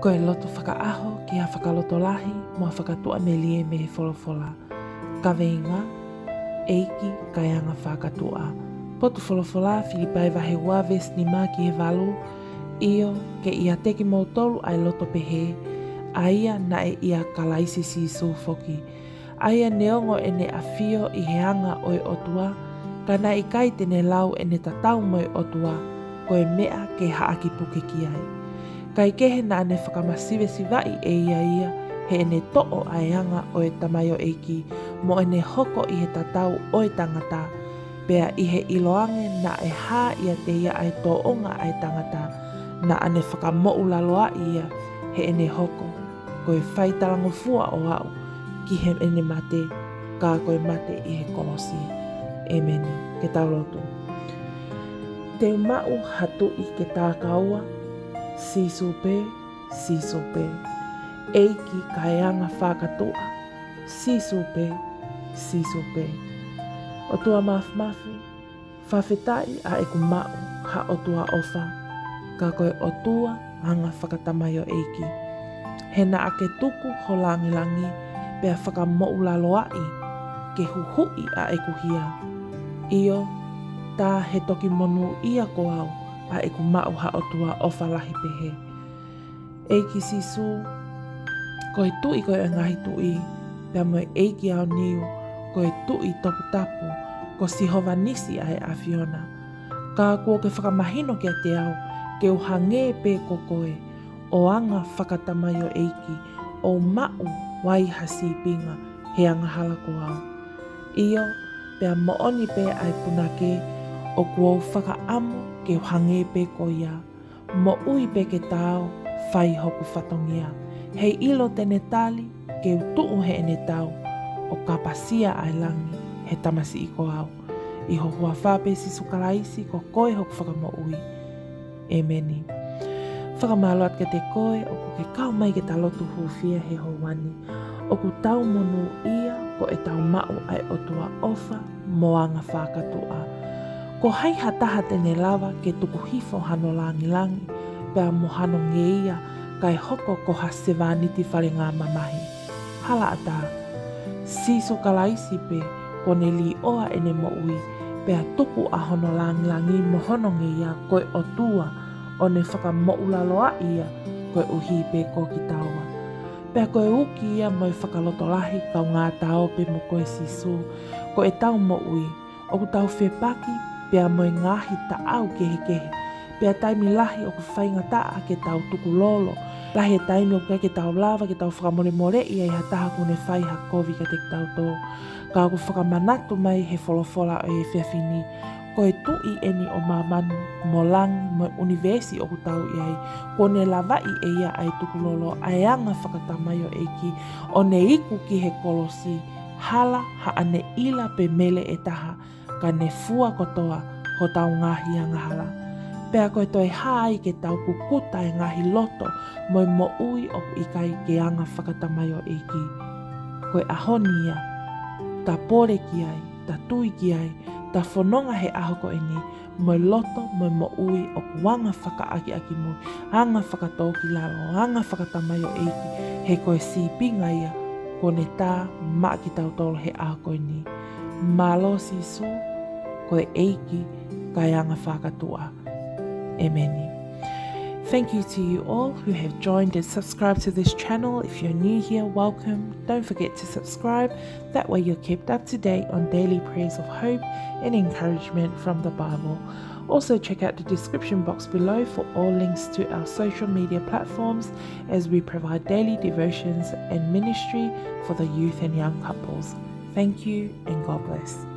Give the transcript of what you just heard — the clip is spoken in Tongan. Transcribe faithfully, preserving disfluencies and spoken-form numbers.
Ko e loto fakaʻaho ki ha fakalotolahi mo ha fakatuʻamelie mei he folofola. Kaveinga: ʻEiki kae anga fakatuʻa. Potu folofola, Filipai vahe ua veesi nima ki he valu: ʻIo, ke ʻiate kimoutolu ʻa e loto pehē, ʻa ia naʻe ʻia Kalaisi Sīsū foki, ʻa ia neongo ʻene ʻafio ʻi he anga ʻo e ʻOtua, ka naʻe ʻikai te ne lau ʻene tatau mo e ʻOtua ko e meʻa ke haʻaki puke ki ai. Kae kehe, naʻa ne fakamasivesivaʻi ʻe ia ia heʻene toʻo ʻa e anga ʻo e tamaioʻeiki mo ʻene hoko ʻi he tatau ʻo e tangata, pea ʻi he ʻiloange naʻe hā ʻiate ia ʻa e tōʻonga ʻa e tangata, naʻa ne fakamoʻulaloaʻi ia heʻene hoko ko e faitalangofua ʻo aʻu ki heʻene mate, ka ko e mate ʻi he kolosi. ʻEmeni. Ke tau lotu. Te u maʻu ha tuʻi ke takaua, Sīsū pē, Sīsū pē. ʻEiki kae anga fakatuʻa, Sīsū pē, Sīsū pē. ʻOtua Māfimafi, fakafetaʻi ʻa ʻeku maʻu ha ʻOtua ʻofa, ka ko e ʻOtua anga fakatamaioʻeiki. He naʻa ke tuku ho langilangi pea fakamoʻulaloaʻi ke huhuʻi ʻa ʻeku hia. ʻIo, tā he toki monūʻia ko au ʻa ʻeku maʻu ha ʻOtua ʻofa lahi pehē. ʻEiki Sīsū, ko e Tuʻi ko ē ʻo e ngaahi tuʻi, pea mo e ʻEiki aoniu, ko e Tuʻi toputapu, ko Sihova Nisi ʻa e ʻAfiona. Ka kuo ke fakamahino kiate au ke u hangē pē ko koe, ʻo anga fakatamaioʻeiki, ʻo maʻu ai ha sīpinga he angahala ko au. ʻIo, pea moʻoni pē ʻa e punake, ʻoku ou fakaʻamu ke u hangē pē ko ia. Moʻui pē ke taau, fai hoku fatongia. Heiʻilo te ne tali, ke u tuʻu heʻene tau, ʻo kapasia ʻa e langi he tamasiʻi ko au. ʻI ho huafa pē Sīsū Kalaisi, ko koe hoku Fakamoʻui. ʻEmeni. Fakamālō atu kiate koe ʻoku ke kau mai ke ta lotu hūfia he houa ni. ʻOku tau monūʻia ko ʻetau maʻu ʻa e ʻOtua ʻofa mo anga fakatuʻa. Ko hai ha taha te ne lava ke tuku hifo hano langilangi pea mo hano ngeia kae hoko ko ha sevāniti falengamamahi? Hala ʻatā. Sīsū Kalaisi pē kuo ne līʻoa ʻene moʻui, pea tuku ʻa hono langilangi mo hono ngeia ko e ʻOtua, ʻo ne fakamoʻulaloaʻi ia koeʻuhi pē ko kitaua. Pea ko e uki ia mo e fakalotolahi, kaungā Ta ō pē mo koe Sīsū, ko ʻetau moʻui, ʻoku tau fepaki pea mo e ngaahi taʻau kehekehe. Pea taimi lahi ʻoku faingataʻa ke tau tukulolo. Lahi e taimi ʻoku ʻikai ke tau lava ke tau fakamolemoleʻi ai ha taha kuo ne fai ha kovi kiate kitautolu. Ka ʻoku fakamanatu mai he folofola ʻo e efiafi ni, ko e Tuʻi eni ʻo māmani mo langi mo e ʻunivēsi ʻoku tau ʻi ai, kuo ne lavaʻi ʻe ia ʻa e tukulolo, ʻa e anga fakatamaioʻeiki, ʻo ne iku ki he kolosi, hala haʻane ʻila pe mele ʻe taha, ka ne fua kotoa hotau ngaahi angahala. Pea ko e toe hā ai ke tau kukuta e ngaahi loto mo e moʻui ʻoku ʻikai ke anga fakatamaioʻeiki. Ko e ʻaho ni ia, ta pole ki ai, ta tui ki ai, ta fononga he ʻaho ko eni, mo e loto mo e moʻui ʻoku anga fakaʻakiʻakimui, anga fakatōkilalo, anga fakatamaioʻeiki, he ko e sīpinga ia kuo ne tā maʻa kitautolu he ʻaho ko eni. Mālō Sīsū, ko e ʻEiki kae anga fakatuʻa. ʻEmeni. Thank you to you all who have joined and subscribed to this channel. If you're new here, welcome. Don't forget to subscribe. That way you're kept up to date on daily prayers of hope and encouragement from the Bible. Also check out the description box below for all links to our social media platforms as we provide daily devotions and ministry for the youth and young couples. Thank you and God bless.